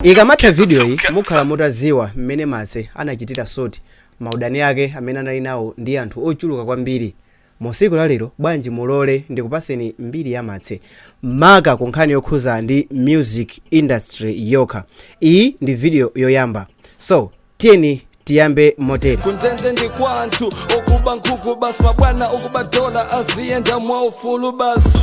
Ikamatha video iyi, mukhala mutaziwa mmene Martse anachitira sort maudani ake amene anali nawo ndi anthu ochuluka kwambiri. Mu tsiku la lero, bwanji mulole ndikupaseni mbiri ya Martse, maka ku nkhani yokhuza ndi music industry yokha. Iyi ndi video yoyamba, so tiyeni tiyambe motere. Kundende ndi kwanthu okuba nkhuku basi, mabwana okuba dola aziyenda mwaufulu basi,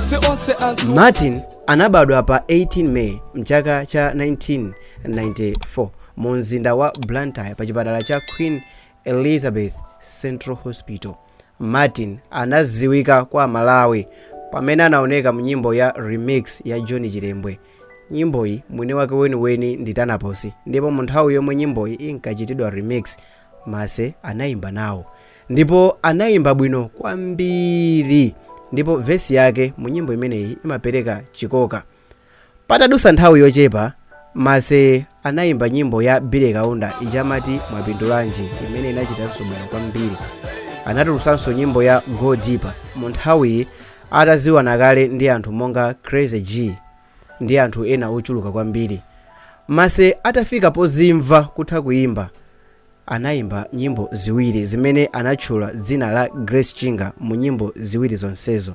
si onse anthu. Martin anabadwa pa 18 May mchaka cha 1994 mu mzinda wa Blantyre, pa chipatala cha Queen Elizabeth Central Hospital. Martin anaziwika kwa Malawi pamene anaoneka mu nyimbo ya remix ya John Chilembwe. Nyimboyi mwini wake weniweni ndi Tanaposi, ndipo mu nthawi yomwe nyimboyi inkachitidwa remix, Martse anayimba nawo ndipo anayimba bwino kwambiri, ndipo vesi yake mu nyimbo imeneyi imapereka chikoka. Patadusa nthawi yochepa, Martse anayimba nyimbo ya Billy Kaunda ijamati "Mwapindulanji", imene inachitanso bwino kwambiri. Anatulusanso nyimbo ya "Go Deeper" mu nthawiyi ataziwana kale ndi anthu monga Crazy G ndi anthu ena ochuluka kwambiri. Martse atafika pozimva kutha kuyimba, anayimba nyimbo ziwiri zimene anatchula dzina la Grace Chinga mu nyimbo ziwiri zonsezo.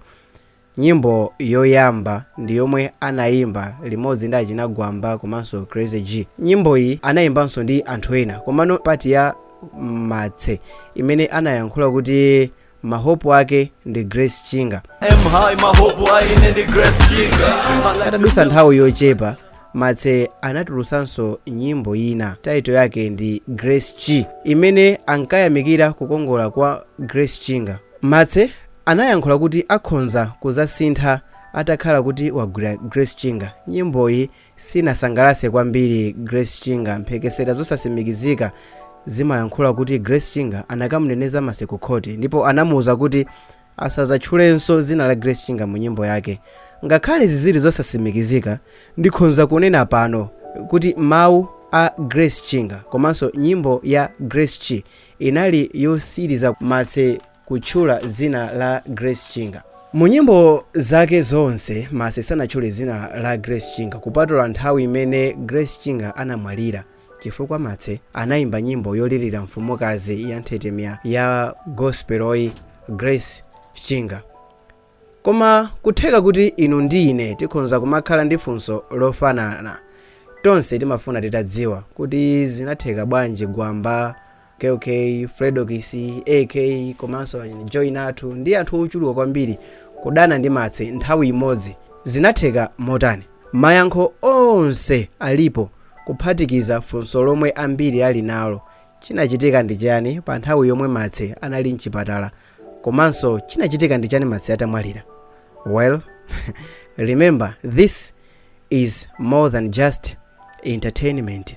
Nyimbo yoyamba ndi yomwe anayimba limodzi ndi achina Gwamba komanso Crazy G. Nyimbo iyi anayimbanso ndi anthu ena, komano part ya Martse imene anayankhula kuti mahope ake ndi Grace Chinga. M high, mahope aine ndi Grace Chinga. Patadusa nthawi yochepa, Martse anatulusanso nyimbo ina, title yake ndi "Grace Chi", imene ankayamikira kukongola kwa Grace Chinga. Martse anayankhula kuti akhonza kuzasintha atakhala kuti wagwira Grace Chinga. Nyimboyi sinasangalatse kwambiri Grace Chinga. Mphekesera zosasimikizika zimayankhula kuti Grace Chinga anakamuneneza Martse ku khoti ndipo anamuwuza kuti asazatchulenso dzina la Grace Chinga mu nyimbo yake. Ngakhale zizili zosasimikizika, ndikhonza kunena pano kuti mawu a Grace Chinga komanso nyimbo ya "Grace Chi" inali yosiriza Martse kutchula dzina la Grace Chinga. Mu nyimbo zake zonse, Martse sanatchule dzina la Grace Chinga kupatula nthawi imene Grace Chinga anamwalira, chifukwa Martse anayimba nyimbo yolirira mfumukazi ya nthetemya ya gospeloyi, Grace Chinga. Koma kutheka kuti inu ndi ine tikhonza kumakhala ndi funso lofanana. Tonse timafuna titadziwa kuti zinatheka bwanji Gwamba, KK, Fredokiss, AK komanso Joy Nathu ndi anthu ochuluka kwambiri kudana ndi Martse nthawi imodzi. Zinatheka motani? Mayankho onse alipo, kuphatikiza funso lomwe ambiri ali nalo: chinachitika ndi chani pa nthawi yomwe Martse anali mchipatala, komanso chinachitika ndi chani Martse atamwalira? Well, remember, this is more than just entertainment.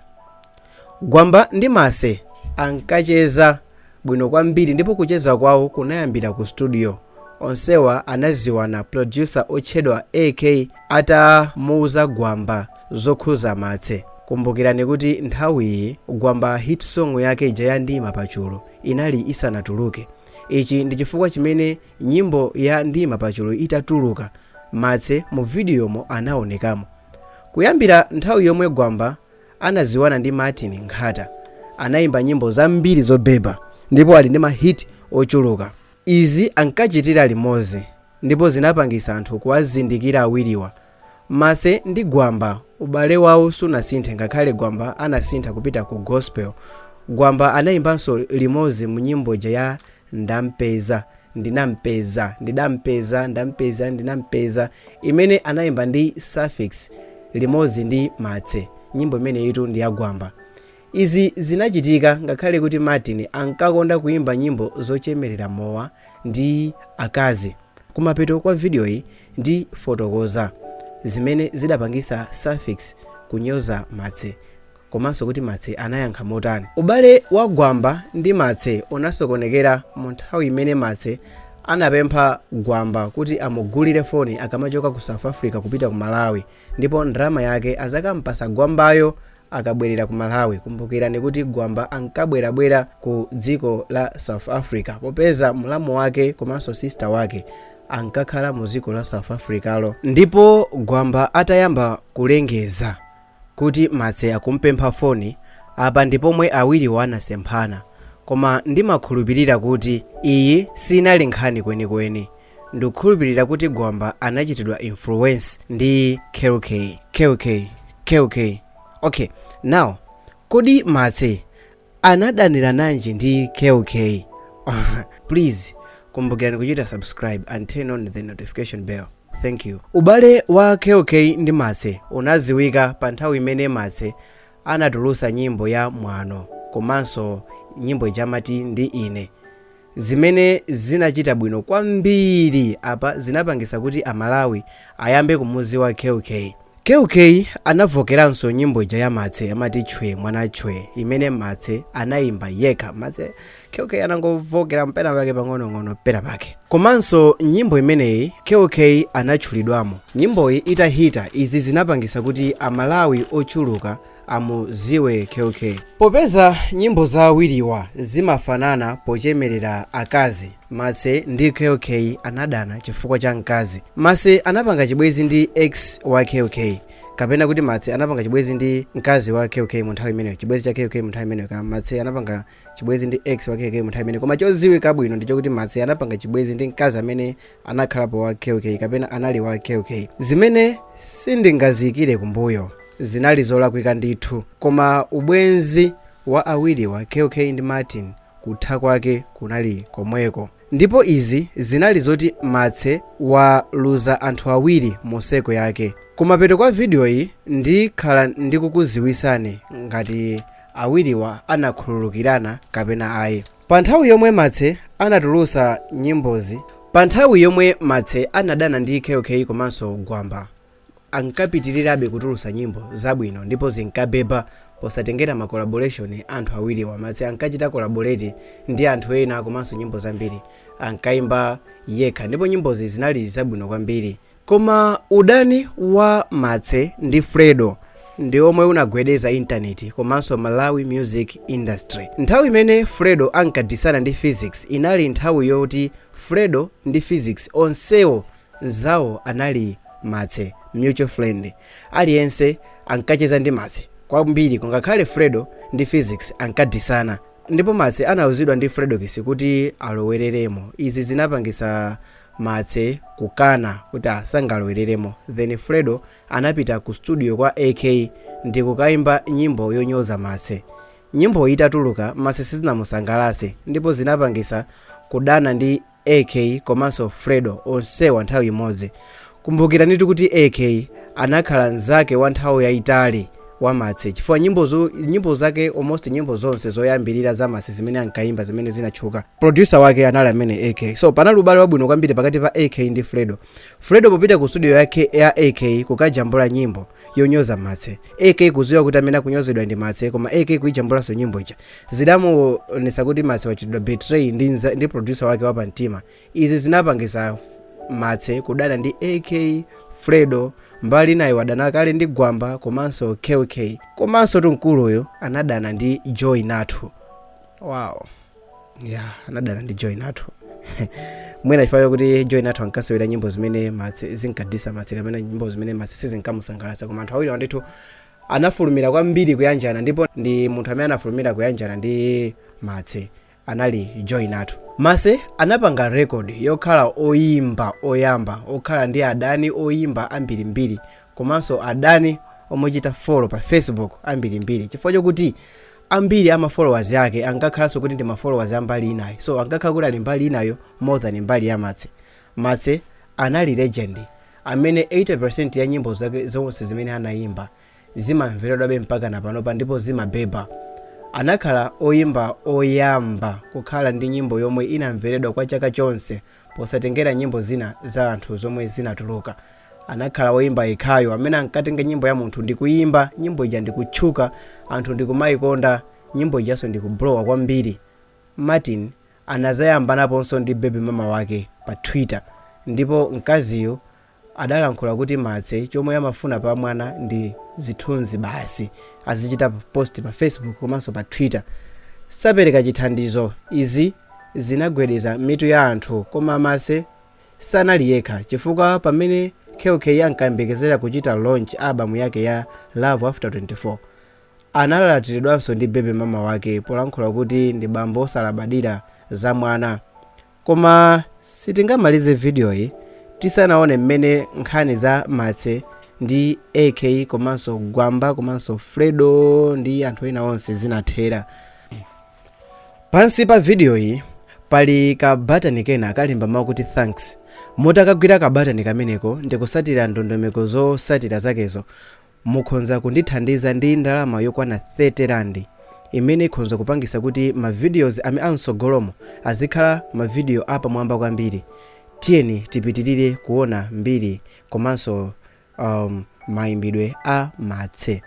Gwamba ndi Martse ankacheza bwino kwambiri, ndipo kucheza kwawo kunayambira ku studio. Onsewa anaziwana producer otchedwa AK atamuuza Gwamba zokhuza Martse. Kumbukirani kuti nthawiyi Gwamba hit song yake ija ya "Ndima Pachulu" inali isanatuluke. Ichi ndi chifukwa chimene nyimbo ya "Ndima Pachulu" itatuluka, Martse mu videomo anaonekamo. Kuyambira nthawi yomwe Gwamba anaziwana ndi Martin Nkhata, anayimba nyimbo zambiri zobeba ndipo ali ndi mahit ochuluka. Izi ankachitira limodzi ndipo zinapangisa anthu kuwazindikira awiriwa. Martse ndi Gwamba ubale wawo sunasinthe, ngakhale Gwamba anasintha kupita ku gospel. Gwamba anayimbanso limodzi mu nyimbo ija ya "Ndampeza Ndinampeza", "Ndidampeza", "Ndampeza Ndinampeza", imene anayimba ndi Suffix limodzi ndi Martse. Nyimbo imeneyitu ndi ya Gwamba. Izi zinachitika ngakhale kuti Martin ankakonda kuyimba nyimbo zochemerera mowa ndi akazi. Kumapeto kwa videoyi ndifotokoza zimene zidapangisa Suffix kunyoza Martse komanso kuti Martse anayankha motani. Ubale wa Gwamba ndi Martse unasokonekera mu nthawi imene Martse anapempha Gwamba kuti amugulire foni akamachoka ku South Africa kupita ku Malawi, ndipo ndalama yake azakampasa Gwambayo akabwerera ku Malawi. Kumbukirani kuti Gwamba ankabwerabwera ku dziko la South Africa, popeza mlamu wake komanso sister wake ankakhala mu dziko la South Africalo. Ndipo Gwamba atayamba kulengeza Kuti Matse akumpempha foni. Apa ndi pomwe awiriwo anasemphana, koma ndimakhulupirira kuti iyi sinali nkhani kwenikweni. Ndikukhulupirira kuti Gwamba anachitidwa influence ndi KK KK KK. Okay, now kodi Matse anadanira nanji ndi KK? Please kumbukirani kuchita subscribe and turn on the notification bell. Thank you. Ubale wa KK ndi Matse unaziwika pa nthawi imene Matse anatulusa nyimbo ya mwano komanso nyimbo ijamati Ndi Ine, zimene zinachita bwino kwambiri. Apa zinapangisa kuti Amalawi ayambe kumuziwa KK. KK anavokeranso nyimbo ija ya Matse amati Chwe Mwana Chwe, imene Matse anayimba yekha. Matse, KK anangovokera mpena pake pang'onong'ono pena pake, komanso nyimbo imeneyi KK anatchulidwamo. Nyimboyi itahita, izi zinapangisa kuti Amalawi ochuluka amuziwe KK. Popeza nyimbo za awiriwa zimafanana pochemerera akazi, Matse ndi KK anadana chifukwa cha mkazi. Matse anapanga chibwezi ndi ex wa KK, kapena kuti Matse anapanga chibwezi ndi mkazi wa KK mu nthawi imeneyo, chibwezi cha KK mu nthawi imeneyo, kama Matse anapanga chibwezi ndi ex wa KK mu nthawi imeneyo. Koma choziwika bwino ndi chokuti Matse anapanga chibwezi ndi mkazi amene anakhalapo wa KK kapena anali wa KK, zimene sindingaziyikire kumbuyo, zinali zolakwika ndithu. Koma ubwenzi wa awiriwa, KK ndi Martin, kutha kwake kunali komweko, ndipo izi zinali zoti Matse waluza anthu awiri mu circle yake. Kumapeto kwa vidiyoyi ndikhala ndikukuziwisani ngati awiriwa anakhululukirana kapena ayi. Pa nthawi yomwe Matse anatulusa nyimbozi, pa nthawi yomwe Matse anadana ndi KK komanso Gwamba, ankapitirirabe kutulusa nyimbo zabwino ndipo zinkabeba, posatengera ma collaboration anthu awiriwa. Matse ankachita collaborate ndi anthu ena, komanso nyimbo zambiri ankayimba yekha, ndipo nyimbozi zinali zabwino kwambiri. Koma udani wa Matse ndi Fredo ndi omwe unagwedeza intaneti komanso Malawi music industry. Nthawi imene Fredo ankadisana ndi Phyzix inali nthawi yoti Fredo ndi Phyzix onsewo nzawo anali Matse, mutual friend. Aliyense ankacheza ndi Matse kwambiri, kungakhale Fredo ndi Phyzix ankadisana, ndipo Matse anawuzidwa ndi Fredokiss kuti alowereremo. Izi zinapangisa Matse kukana kuti asangalowereremo. Then Fredo anapita ku studio kwa AK ndi kukayimba nyimbo yonyoza Matse. Nyimbo itatuluka, Matse sizinamusangalase ndipo zinapangisa kudana ndi AK komanso Fredo onsewa nthawi imodzi. Kumbukiranitu kuti AK anakhala mnzake wa nthawi yayitali wa Matse, chifukwa nyimbo zake, almost nyimbo zonse zoyambirira za Matse zimene ankayimba zimene zinatchuka, producer wake anali amene AK. So panali ubale wabwino kwambiri pakati pa AK ndi Fredo. Fredo popita ku studio yake ya AK kukajambula nyimbo yonyoza Matse, AK kuziwa kuti amene akunyozedwa ndi Matse, koma AK kuijambulanso nyimbo ija, zidamuonesa kuti Matse wachitidwa betray ndi producer wake wapamtima. Izi zinapangisa Matse kudana ndi AK, Fredo. Mbali naye wadana kale ndi Gwamba komanso KK, komanso tumkuluyo anadana ndi Joy Nathu. Wow, yeah, anadana ndi Joy Nathu, mwina chifukwa kuti Joy Nathu ankasewera nyimbo zimene Matse zinkadisa Matse kapena nyimbo zimene Matse sizinkamusangalatsa. Koma anthu awiri ndithu anafulumira kwambiri kuyanjana, ndipo ndi munthu amene anafulumira kuyanjana ndi Matse anali Joy Nathu. Matse anapanga record yokhala oyimba oyamba okhala ndi adani oyimba ambirimbiri komanso adani omuchita follow pa Facebook ambirimbiri, chifukwa chokuti ambiri ama followers ake ankakhalanso kuti ndi ma followers a mbali inayo, so ankakhala kuti ali mbali inayo more than mbali ya Matse. Matse anali legend amene 80% ya nyimbo zake zonse zimene anayimba zimamveredwabe mpaka napanopa ndipo zimabeba. Anakhala oyimba oyamba kukhala ndi nyimbo yomwe inamveredwa kwa chaka chonse, posatengera nyimbo zina za anthu zomwe zinatuluka. Anakhala oyimba yekhayo amene ankatenga nyimbo ya munthu ndi kuyimba nyimbo ija ndikutchuka, anthu ndikumayikonda nyimbo ijanso ndikublowa kwambiri. Martin anazayambanaponso ndi baby mama wake pa Twitter, ndipo mkaziyo adalankhula kuti Matse chomwe amafuna pa mwana ndi zithunzi basi, azichita post pa Facebook komanso pa Twitter, sapereka chithandizo. Izi zinagwedeza mitu ya anthu, koma Matse sanali yekha, chifukwa pamene KOK ankayembekezera kuchita launch album yake ya Love After 24, analalatiridwanso ndi baby mama wake polankhula kuti ndi bambo osalabadira za mwana. Koma sitingamalize videoyi tisanaone mmene nkhani za Matse ndi AK komanso Gwamba komanso Fredo ndi anthu ena onse zinathera. Pansi pa videoyi pali ka batani kena kalemba mawu kuti "Thanks". Mutakagwira ka batani kameneko ndikusatira ndondomeko zosatira zakezo, mukhonza kundithandiza ndi ndalama yokwana 30 rand, imene ikhonza kupangisa kuti ma videos ame amsogolomo azikhala ma video apamwamba kwambiri. Tiyeni tipitirire kuona mbiri komanso mayimbidwe a Matse.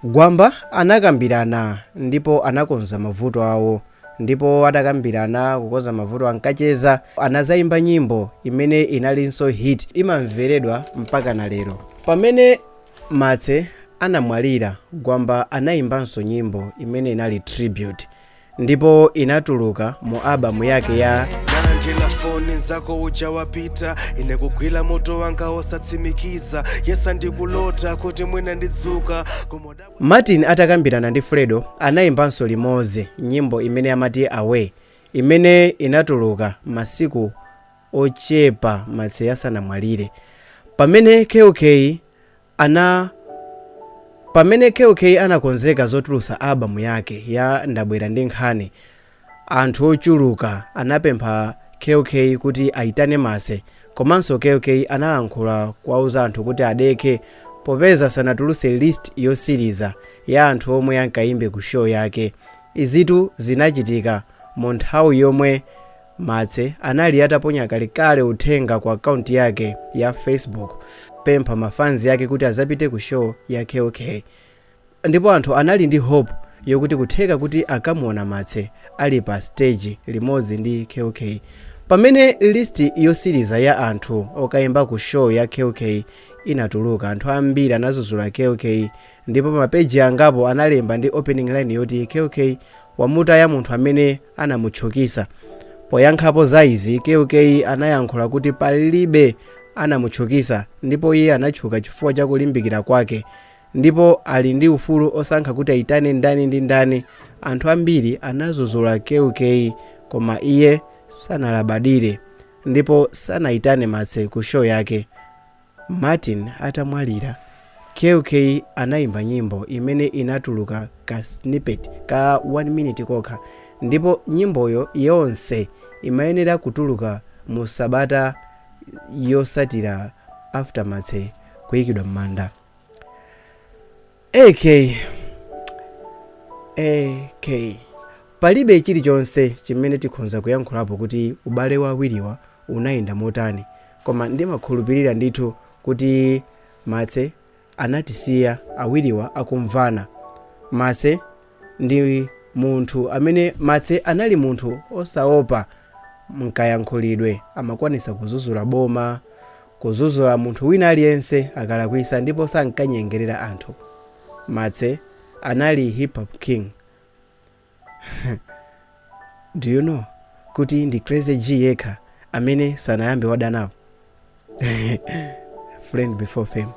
Gwamba anakambirana ndipo anakonza mavuto awo, ndipo atakambirana kukonza mavuto ankacheza, anazayimba nyimbo imene inalinso hit, imamveredwa mpaka na lero. Pamene Matse anamwalira, Gwamba anayimbanso nyimbo imene inali tribute ndipo inatuluka mu albamu yake ya Nalandila foni nzako uja wapita, ine kugwira moto wanga osatsimikiza, yesa ndikulota kuti mwina ndidzuka koma Martin atakambirana ndi Fredo, anayimbanso limodzi nyimbo imene amati "Away", imene inatuluka masiku ochepa Matse asanamwalire. Pamene KOK anakonzeka zotulutsa albamu yake ya Ndabwera ndi Nkhani, anthu ochuluka anapempha KOK kuti aitane Matse. Komanso KOK analankhula kuwauza anthu kuti adekhe popeza sanatulutse list yosiriza ya anthu omwe ankayimbe ku show yake. Izitu zinachitika mu nthawi yomwe Matse anali ataponya kalekale uthenga ku akaunti yake ya Facebook pempha mafanzi yake kuti azapite ku show ya KOK, ndipo anthu anali ndi hope yokuti kutheka kuti akamuona Matse ali pa stage limodzi ndi KOK. Pamene list yosiriza ya anthu okayimba ku show ya KOK inatuluka, anthu ambiri anazuzula KOK, ndipo mapeji angapo analemba ndi opening line yoti KOK wamutaya munthu amene anamutchukisa. Poyankhapo za izi, KOK anayankhula kuti palibe anamutchukisa ndipo iye anatchuka chifukwa cha kulimbikira kwake, ndipo ali ndi ufulu osankha kuti aitane ndani ndi ndani. Anthu ambiri anazuzula KOK, koma iye sanalabadire ndipo sanayitane Matse ku show yake. Martin atamwalira, KOK anayimba nyimbo imene inatuluka ka snippet ka 1 minute kokha, ndipo nyimboyo yonse imayenera kutuluka mu sabata yosatira after Matse kuyikidwa m'manda. AK AK palibe chilichonse chimene tikhonza kuyankhulapo kuti ubale wa awiriwa unayenda motani, koma ndimakhulupirira ndithu kuti Matse anatisiya awiriwa akumvana. Matse ndi munthu amene, Matse anali munthu osaopa mkayankhulidwe, amakwanisa kuzuzula boma, kuzuzula munthu wina aliyense akalakwisa, ndipo sankanyengerera anthu. Matse anali hip hop king. Do you know kuti ndi Crazy G yekha amene sanayambe wadanapo? Friend before fame.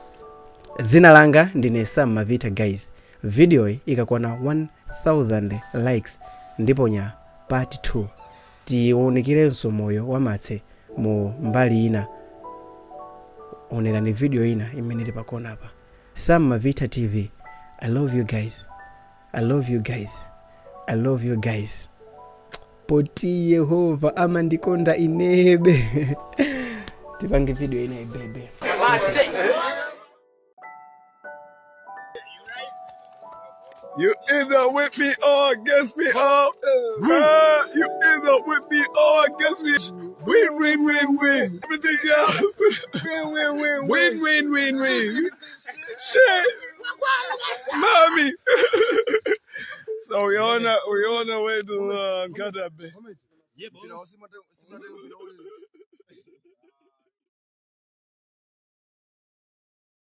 Dzina langa ndine Sam Mavita. Guys, video iyi ikakwana 1000 likes ndiponya part 2, tiwunikirenso moyo wa Matse mu mbali ina. Onerani video ina imene ili pakona apa. Sam Mavita TV. I love you guys, I love you guys, I love you guys. Poti Yehova amandikonda inebe, tipange video ina ibebe. You either with me or against me. Oh, you either with me or against me. Win, win, win, win. Everything else. Win, win, win, win, win, win, win. Shit, mommy. So we on the way to Nkhata Bay.